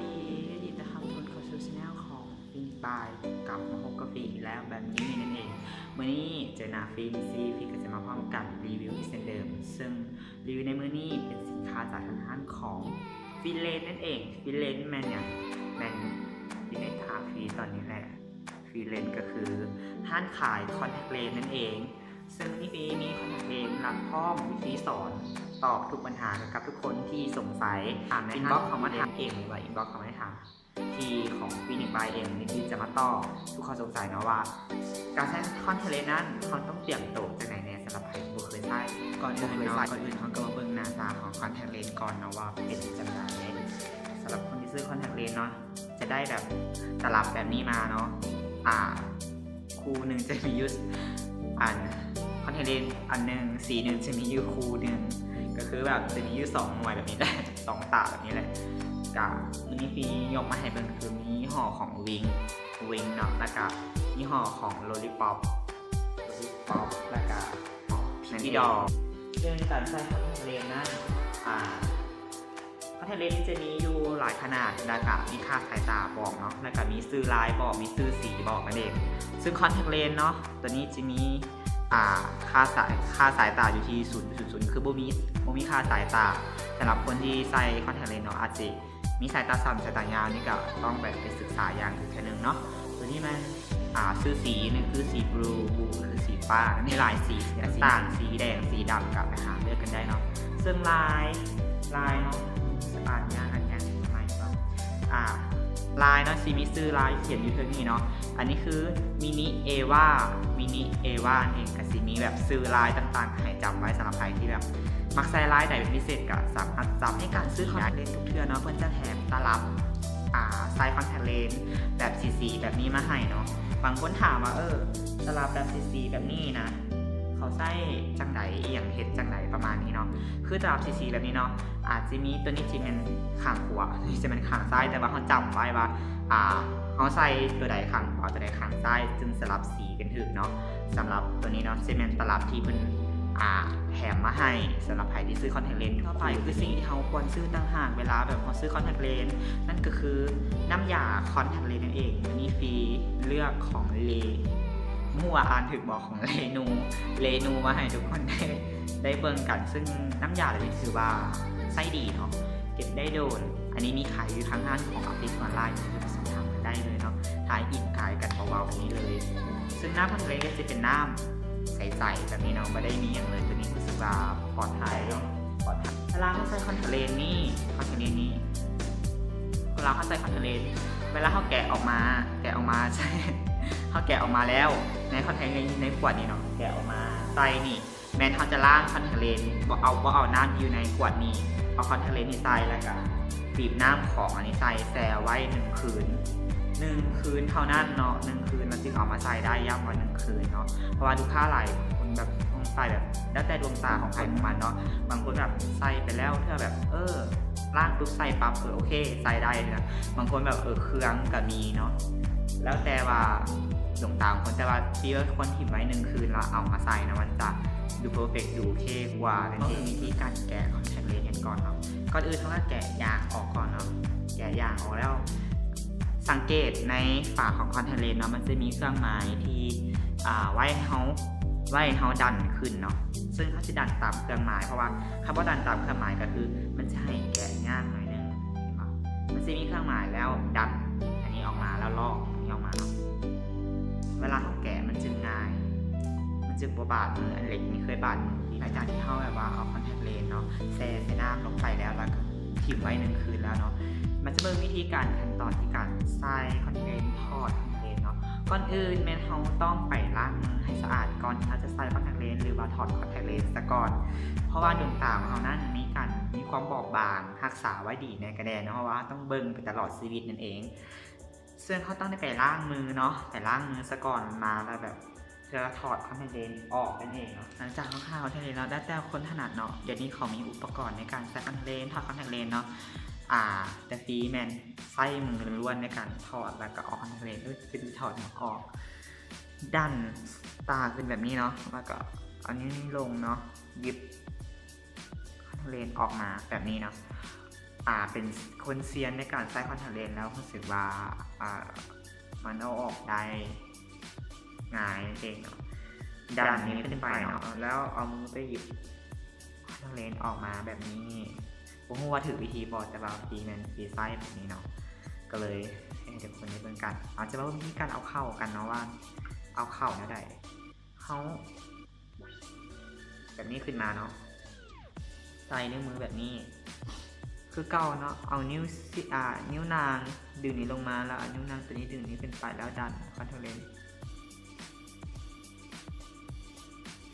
ດີ ຍິນດີຕ້ອນຮັບທຸກຄົນເຂົ້າສູ່ channel ຂອງ Phoenix by ກັບມາພົບກັບຟີນອີກແລ້ວແບບນີ້ນັ້ນເອງ. ມື້ນີ້ເຈີໜ້າຟີນ ຊີ້ ຟີນກໍຈະມາພ້ອມກັນ ຣີວິວອີກເຊັ່ນເດີມ, ເຊິ່ງຣີວິວໃນມື້ນີ້ເປັນສິນຄ້າຈາກທາງຮ້ານຂອງ Freelance ນັ້ນເອງ. Freelance ແມ່ນຫຍັງ? ແມ່ນຢູ່ໃນຕາຟີນຕອນນີ້ແຫຼະ. Freelance ກໍຄືຮ້ານຂາຍ contact lens ນັ້ນເອງ. ເຊິ່ງນີ້ມີ contact lens ລັດພ້ອມວິທີສອນຕອບທຸກບັນຫາກັບທຸກຄົນທີ່ສົງໄສ ຖາມໃນ inbox ເຂົ້າມາຖາມເອງ ຫຼືວ່າ inbox ເຂົ້າມາຖາມທີ່ຂອງ Phoenix by ເອງ ທີ່ຈະມາຕອບທຸກຂໍ້ສົງໄສເນາະ ວ່າການໃຊ້ contact lens ນັ້ນ ເຮົາຕ້ອງຕຽມໂຕຈັ່ງໃດແດ່ ສຳລັບໃຜທີ່ບໍ່ເຄີຍໃຊ້. ກ່ອນອື່ນເນາະ ກ່ອນອື່ນເຮົາກໍມາເບິ່ງໜ້າຕາຂອງ contact lens ກ່ອນເນາະ ວ່າເປັນຈັ່ງໃດ. ສຳລັບຄົນທີ່ຊື້ contact lens ເນາະ ຈະໄດ້ແບບຕະລັບແບບນີ້ມາເນາະ ອ່າ ຄູ່ໜຶ່ງຈະມີຢູ່ ອັນ contact lens ອັນໜຶ່ງ ສີໜຶ່ງຈະມີຢູ່ຄູ່ໜຶ່ງ ກໍຄືແບບຈະມີຢູ່ສອງໜ່ວຍແບບນີ້ແຫຼະ ສອງຕາແບບນີ້ແຫຼະ. ກະມື້ນີ້ຟີນຍົກມາໃຫ້ເບິ່ງ ຄືມີຍີ່ຫໍ້ຂອງ Wink Wink ເນາະ ແລ້ວກະຍີ່ຫໍ້ຂອງ Lollipop Lollipop ແລ້ວກະ Pipidol. ເລື່ອງການໃຊ້ contact lens ນັ້ນ ອ່າ contact lens ຈະມີຢູ່ຫຼາຍຂະໜາດ ແລ້ວກະມີຄ່າສາຍຕາບອກເນາະ ແລ້ວກະມີຊື່ລາຍບອກ ມີຊື່ສີບອກນັ້ນເອງ. ເຊິ່ງ contact lens ເນາະ ຕົວນີ້ຈະມີ ອ່າ ຄ່າສາຍ ຄ່າສາຍຕາຢູ່ທີ່ສູນຈຸດສູນສູນ ຄືບໍ່ມີ ບໍ່ມີຄ່າສາຍຕາ. ສຳລັບຄົນທີ່ໃສ່ contact lens ເນາະ ອາດຊິມີສາຍຕາສັ້ນ ສາຍຕາຍາວ ນີ້ກະຕ້ອງແບບໄປສຶກສາຢ່າງອີກເທື່ອໜຶ່ງເນາະ. ຕົວນີ້ມັນ ອ່າ ຊື່ສີ ໜຶ່ງຄືສີບລູ ບລູຄືສີຟ້າ ມີຫຼາຍສີ ສີຕ່າງໆ ສີແດງ ສີດຳ ກໍໄປຫາເລືອກກັນໄດ້ເນາະ. ເຊິ່ງລາຍ ລາຍເນາະ ອ່ານຍາກ ອ່ານຍາກ ອ່າ ລາຍເນາະ ຊິມີຊື່ລາຍຂຽນຢູ່ເທິງນີ້ເນາະ. ອັນນີ້ຄື Mini Ava Mini Ava ນັ້ນເອງ. ກໍຊິມີແບບຊື່ລາຍຕ່າງໆ ໃຫ້ຈຳໄວ້ ສຳລັບໃຜທີ່ແບບມັກໃສ່ລາຍໃດເປັນພິເສດ ກໍສາມາດຈຳ. ໃນການຊື້ contact lens ທຸກເທື່ອເນາະ ເພິ່ນຈະແຖມຕະລັບ ອ່າ ໃສ່ contact lens ແບບສີໆ ແບບນີ້ມາໃຫ້ເນາະ. ບາງຄົນຖາມວ່າ ເອີ ຕະລັບແບບສີໆ ແບບນີ້ນະ ເຂົາໃສ່ຈັ່ງໃດ ອີ່ຫຍັງເຮັດຈັ່ງໃດ ປະມານນີ້ເນາະ. ຄືຕະລັບສີໆ ແບບນີ້ເນາະ ອາດຈະມີ ຕົວນີ້ຈະແມ່ນຂ້າງຂວາ ຕົວນີ້ຈະແມ່ນຂ້າງຊ້າຍ ແຕ່ວ່າເຮົາຈຳໄວ້ວ່າ ອ່າ ເຮົາໃສ່ຕົວໃດຂ້າງຂວາ ຕົວໃດຂ້າງຊ້າຍ ຈຶ່ງສະຫຼັບສີກັນຖືກເນາະ. ສຳລັບຕົວນີ້ເນາະ ຈະແມ່ນຕະລັບທີ່ເພິ່ນ ອ່າ ແຖມມາໃຫ້ ສຳລັບໃຜທີ່ຊື້ contact lens ທົ່ວໄປ. ຄືສິ່ງທີ່ເຮົາຄວນຊື້ຕ່າງຫາກ ເວລາແບບເຮົາຊື້ contact lens ນັ້ນກໍຄືນ້ຳຢາ contact lens ນັ້ນເອງ. ມື້ນີ້ຟີນເລືອກຂອງ Re ບໍ່ຮູ້ວ່າອ່ານຖືກບໍ່ ຂອງ Renu Renu ມາໃຫ້ທຸກຄົນໄດ້ ໄດ້ເບິ່ງກັນ. ເຊິ່ງນ້ຳຢາຕົວນີ້ຖືວ່າໃຊ້ດີເນາະ ເກັບໄດ້ດົນ. ອັນນີ້ມີຂາຍຢູ່ທາງຮ້ານຂອງ Office Online ສາມາດໄປສອບຖາມໄດ້ເລີຍເນາະ. ທາຍອິນຂາຍກັນເບົາໆ ແບບນີ້ເລີຍ. ເຊິ່ງນ້ຳ contact lens ກໍຈະເປັນນ້ຳໃສໆ ແບບນີ້ເນາະ ບໍ່ໄດ້ມີຫຍັງເລີຍ. ຕົວນີ້ຮູ້ສຶກວ່າປອດໄພເນາະ ປອດໄພ. ເວລາເຮົາໃສ່ contact lens ນີ້ contact lens ນີ້ ເວລາເຮົາໃສ່ contact lens ເວລາເຮົາແກະອອກມາ ແກະອອກມາໃສ່ ເຮົາແກະອອກມາແລ້ວ ໃນ contact lens ໃນຂວດນີ້ເນາະ ແກະອອກມາໃສ່ນີ້ ແມ່ນເຮົາຈະລ້າງ contact lens ບໍ່ເອົາ ບໍ່ເອົານ້ຳທີ່ຢູ່ໃນຂວດນີ້ ເອົາ contact lens ນີ້ໃສ່ ແລ້ວກະ ບີບນ້ຳຂອງອັນນີ້ໃສ່ ແຊ່ໄວ້ໜຶ່ງຄືນ ໜຶ່ງຄືນເທົ່ານັ້ນເນາະ ໜຶ່ງຄືນ ແລ້ວຈຶ່ງເອົາມາໃສ່ໄດ້ ຢ້ຳວ່າໜຶ່ງຄືນເນາະ. ເພາະວ່າລູກຄ້າຫຼາຍຄົນແບບຕ້ອງໃສ່ແບບ ແລ້ວແຕ່ດວງຕາຂອງໃຜຂອງມັນເນາະ. ບາງຄົນແບບໃສ່ໄປແລ້ວເທື່ອແບບ ເອີ ລ້າງປຸບໃສ່ປັບ ເອີ ໂອເຄ ໃສ່ໄດ້ເນາະ. ບາງຄົນແບບ ເອີ ເຄືອງກໍມີເນາະ ແລ້ວແຕ່ວ່າດວງຕາຂອງຄົນ. ແຕ່ວ່າທີ່ວ່າຄວນຖິ້ມໄວ້ໜຶ່ງຄືນ ແລ້ວເອົາມາໃສ່ນະ ມັນຈະ ດູເພີເຟັກ ດູໂອເຄກວ່ານັ້ນເອງ. ເຮົາມີວິທີການແກະ contact lens ກັນກ່ອນເນາະ. ກ່ອນອື່ນເຮົາກໍແກະຢາງອອກກ່ອນເນາະ. ແກະຢາງອອກແລ້ວ ສັງເກດໃນຝາຂອງ contact lens ເນາະ ມັນຈະມີເຄື່ອງໝາຍທີ່ ອ່າ ໄວ້ໃຫ້ເຮົາ ໄວ້ໃຫ້ເຮົາດັນຂຶ້ນເນາະ. ເຊິ່ງເຮົາຊິດັນຕາມເຄື່ອງໝາຍ ເພາະວ່າຄັນບໍ່ດັນຕາມເຄື່ອງໝາຍກໍຄືມັນຈະໃຫ້ແກະຍາກໜ້ອຍໜຶ່ງ ເຫັນບໍ່? ມັນຊິມີເຄື່ອງໝາຍແລ້ວດັນອັນນີ້ອອກມາ ແລ້ວລອກອັນນີ້ອອກມາເນາະ. ເວລາເຮົາແກະມັນຈຶ່ງງ່າຍ ມັນຈຶ່ງບໍ່ບາດມື. ອັນເຫຼັກນີ້ເຄີຍບາດມື. ຫຼັງຈາກທີ່ເຮົາແບບວ່າເອົາ contact lens ເນາະ ແຊ່ໃສ່ນ້ຳລົງໄປແລ້ວ ແລ້ວກໍຖິ້ມໄວ້ໜຶ່ງຄືນແລ້ວເນາະ ມາຈະເບິ່ງວິທີການ ຂັ້ນຕອນທີ່ການໃສ່ contact lens ຖອດ contact lens ເນາະ. ກ່ອນອື່ນແມ່ນເຮົາຕ້ອງໄປລ້າງມືໃຫ້ສະອາດ ກ່ອນທີ່ເຮົາຈະໃສ່ contact lens ຫຼືວ່າຖອດ contact lens ຊະກ່ອນ ເພາະວ່າດວງຕາຂອງເຮົານັ້ນມີການ ມີຄວາມບອບບາງ ຮັກສາໄວ້ດີແດ່ກະແດ່ເນາະ ເພາະວ່າເຮົາຕ້ອງເບິ່ງໄປຕະຫຼອດຊີວິດນັ້ນເອງ. ເຊິ່ງເຮົາຕ້ອງໄດ້ໄປລ້າງມືເນາະ ໄປລ້າງມືຊະກ່ອນ ມາແລ້ວແບບ ເພື່ອຖອດ contact lens ອອກນັ້ນເອງເນາະ. ຫຼັງຈາກເຮົາຖອດ contact lens ແລ້ວ ແລ້ວແຕ່ຄົນຖະໜັດເນາະ. ດຽວນີ້ເຂົາມີອຸປະກອນໃນການໃສ່ contact lens ຖອດ contact lens ເນາະ. ອ່າ ແຕ່ຟີນແມ່ນໃຊ້ມືລ້ວນໆ ໃນການຖອດ ແລ້ວກໍເອົາ contact lens ເອີ ຈະຖອດອອກ ດັນຕາຂຶ້ນແບບນີ້ເນາະ ແລ້ວກໍເອົານິ້ວນີ້ລົງເນາະ ຫຍິບ contact lens ອອກມາແບບນີ້ເນາະ. ອ່າ ເປັນຄົນຊຽນໃນການໃຊ້ຄອນແທັກເລນ ແລ້ວຮູ້ສຶກວ່າ ອ່າ ມັນເອົາອອກໄດ້ງ່າຍນັ້ນເອງເນາະ. ດັນນີ້ຂຶ້ນໄປເນາະ ແລ້ວເອົາມືໄປຫຍິບຄອນແທັກເລນອອກມາແບບນີ້. ບໍ່ຮູ້ວ່າຖືກວິທີບໍ່ ແຕ່ວ່າບາງທີແມ່ນຊິໃຊ້ແບບນີ້ເນາະ ກໍເລີຍໃຫ້ທຸກຄົນໄດ້ເບິ່ງກັນ. ເຮົາຈະມາເບິ່ງວິທີການເອົາເຂົ້າກັນເນາະ ວ່າເອົາເຂົ້າແນວໃດ. ເຮົາ ແບບນີ້ຂຶ້ນມາເນາະ ໃສ່ນິ້ວມືແບບນີ້ຄືເກົ່າເນາະ. ເອົານິ້ວຊີ້ ອ່າ ນິ້ວນາງດຶງນີ້ລົງມາ ແລ້ວເອົານິ້ວນາງໂຕນີ້ດຶງນີ້ຂຶ້ນໄປ ແລ້ວດັນຄອນແທັກເລນ ເ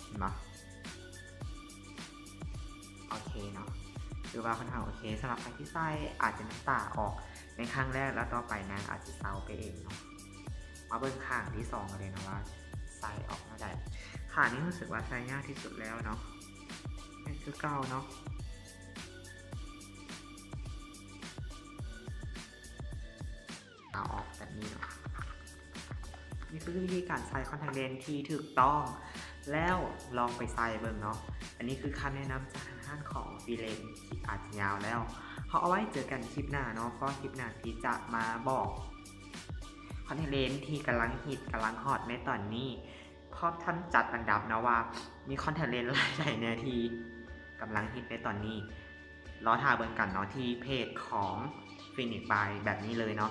ຫັນບໍ່? ໂອເຄເນາະ ຖືວ່າຄ່ອນຂ້າງໂອເຄ. ສຳລັບໃຜທີ່ໃສ່ອາດຈະນ້ຳຕາອອກໃນຄັ້ງແລກ ແລ້ວຕໍ່ໄປນາງອາດຈະເຊົາໄປເອງເນາະ. ມາເບິ່ງຂ້າງທີສອງກັນເລີຍເນາະ ວ່າໃສ່ອອກແນວໃດ. ຂ້າງນີ້ຮູ້ສຶກວ່າໃສ່ຍາກທີ່ສຸດແລ້ວເນາະ ແມ່ນຄືເກົ່າເນາະ. ເອົາອອກແບບນີ້ເນາະ. ນີ້ຄືວິທີການໃສ່ຄອນແທັກເລນທີ່ຖືກຕ້ອງ ແລ້ວລອງໄປໃສ່ເບິ່ງເນາະ. ອັນນີ້ຄືຄຳແນະນຳຈາກທາງຮ້ານຂອງຟຣີເລນ ຄລິບອາດຈະຍາວແລ້ວ. ເຮົາເອົາໄວ້ເຈີກັນຄລິບໜ້າເນາະ ເພາະຄລິບໜ້າທີ່ຈະມາບອກຄອນແທັກເລນທີ່ກຳລັງຮິດ ກຳລັງຮອດໃນຕອນນີ້. ພອບທ່ານຈັດອັນດັບເນາະ ວ່າມີຄອນແທັກເລນລາຍໃດແດ່ທີ່ກຳລັງຮິດໃນຕອນນີ້. ລໍຖ້າເບິ່ງກັນເນາະ ທີ່ເພຈຂອງຟີນິກບາຍແບບນີ້ເລີຍເນາະ.